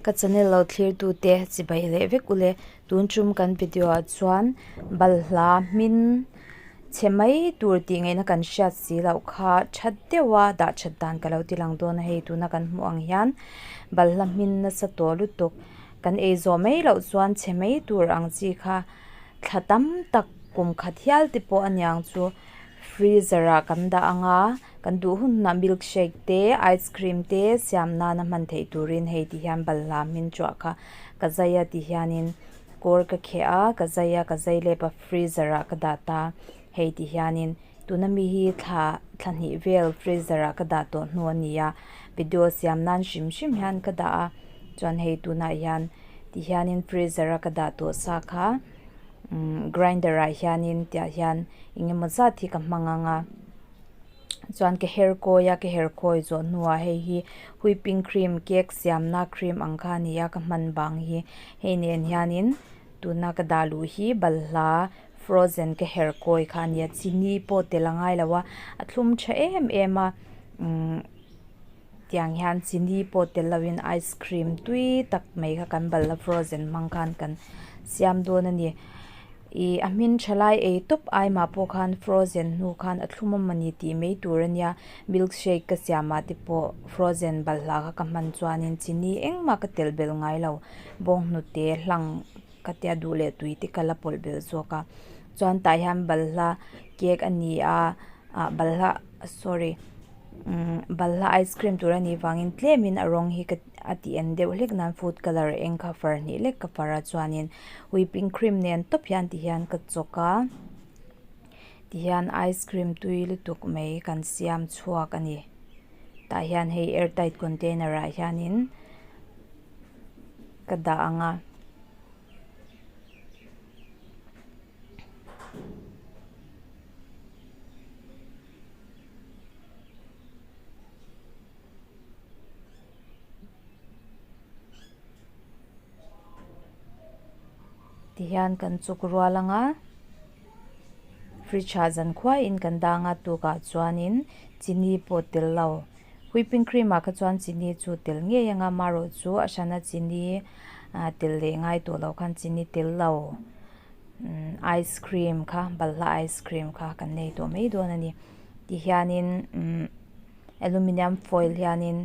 Ka channel lo thlir tute chibai leh vek ule tun tum kan video ah chuan balhla hmin chhe mai tur tih ngaihna kan hriat si loh kha tha deuh a dah that dan ka lo ti lang dawn a hei tuna kan hmuh ang hian balhla hmin nasa tawh lutuk kan ei zawh mai loh chuan chhe mai tur ang chi kha thla tam tak kum khat hial te pawh a niang chu freezer ah kan dah ang a. Kan duh hun hunah milk shake te, ice cream te siam nana hman theih turin hei ti hian balhla hmin chuah kha ka zai a ti hianin kawr ka kheh a, ka zai a, ka zai lep a freezer ah ka dah ta hei ti hianin tuna mi hi thla thla hnih vel freezer ah ka dah tawh hnu a ni a, video siam nan hrim hrim hian ka dah a chuan hei tunah hian ti hianin freezer a ka dah tawh sa kha umm grinder ah hianin tiah hian eng emaw zat hi ka hmang ang a. Chuan ka her kawi a ka her kawi zawh hnuah hei hi whipping cream cake siamna cream ang kha a ni a ka hman bang hi hei nen hianin tuna ka dah luh hi balhla frozen ka her kawi kha a ni a chini pawh tel a ngai lo a a thlum tha em em a umm tiang hian chini pawh tel lovin ice cream tui tak mai kha kan balhla frozen hmang khan kan siam dawn a ni. Ih a hmin tha lai ei tawp ai mah pawh khan frozen hnu khan a thlum a mawni tih mai tur a nia milk shake ka siam ah te pawh frozen balhla kha ka hman chuanin chini engmah ka telh belh ngai lo bawnghnute hlang ka tia duh leh tui te ka la pawlh belh zawk a chuan tah hian balhla cake a ni a ah balhla sorry umm balhla ice cream tur a nih vangin tlemin a rawng hi ka a tih en deuh hlek nan food colour eng kha far hnih lek ka far a chuanin whipping cream nen tawp hian ti hian ka chawk a ti hian ice cream tui lutuk mai kan siam chhuak a ni tah hian hei air tight container ah hianin ka dah ang a. Tihian kan chuk rual ang a fridge ah zan khuaiin kan dang a tukah chuanin chini pawh tel lo whipping cream ah kha chuan chini chu tel ngei ang a marawh chu a hrana chini ah tel leh ngai tawh loh khan chini tel lo ice cream kha balhla ice cream kha kan nei tawh mai dawn a ni tihianin umm aluminium foil hianin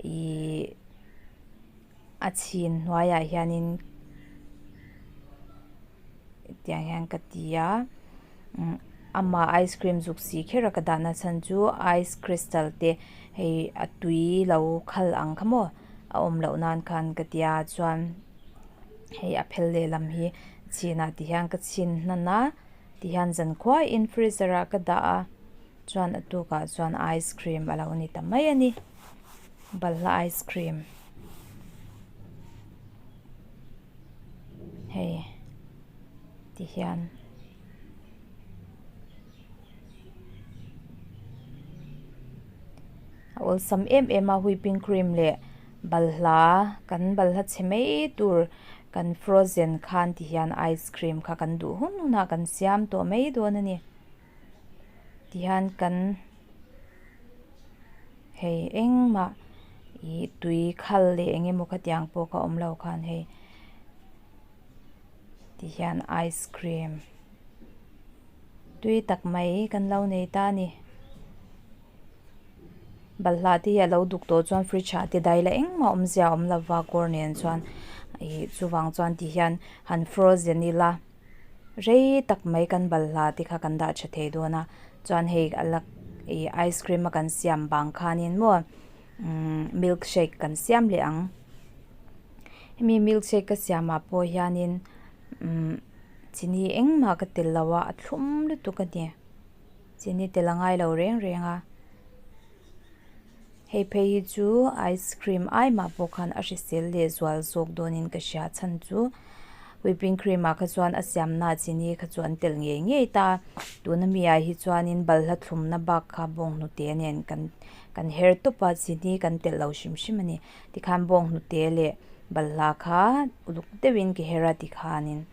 ihh a chhin hnuaiah hianin tiang hian ka ti a umm amah ice cream zuk si kher a ka dahna chhan chu ice crystal te hei a tui lo khal ang kha maw a awm loh nan khan ka ti a chuan hei a phel lehlam hi chhinah ti hian ka chhin hnan a ti hian zan khuaiin freezer ah ka dah a chuan a tukah chuan ice cream a lo ni ta mai a ni balhla ice cream hei ti hian. A awlsam em em a whipping cream leh balhla kan balhla chhe mai tur kan frozen khan ti hian ice cream kha kan duh hun hunah kan siam tawh mai dawn a ni tihian kan hei engmah ih tui khal leh eng emaw khatiang pawh kha awm lo khan hei tihian ice cream. Tui tak mai kan lo nei ta a ni. Balhla te hi a lo duk tawh chuan fridge ah te dai la engmah awmzia a awm lova kawr nen chuan ih chuvang chuan ti hian han frozen ila rei tak mai kan balhla te kha kan dah tha thei dawn a chuan hei a la ih ice cream a kan siam vang khanin maw umm milk shake kan siam leh ang hemi milk shake ka siam ah pawh hianin umm. Chini engmah ka tel lo a, a thlum lutuk a ni. Chini tel a ngai lo reng reng a. Hei phei hi chu ice cream ai mah pawh khan a hrisel leh zual zawk dawnin ka hria chhan chu whipping cream ah kha chuan a siamna chini kha chu an tel ngei ngei ta a. Tuna mi ah hi chuanin balhla thlumna bak kha bawnghnute nen kan kan her tawp a chini kan telh lo hrim hrim a ni. Tikhan bawnghnute leh balhla kha uluk deuhin ka her a tikhanin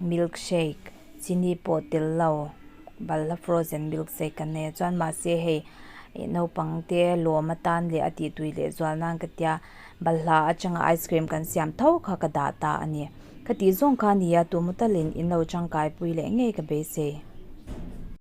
milk shake chini pawh tel lo balhla frozen milk shake kan nei a chuan mahse hei Ih naupang te lawm atan leh a tih tui leh zual nan ka tia balhla atanga ice cream kan siam tho kha ka dah ta a ni. Ka tih zawng kha a ni a, tumaw talin in lo tangkai pui leh ngei ka beisei.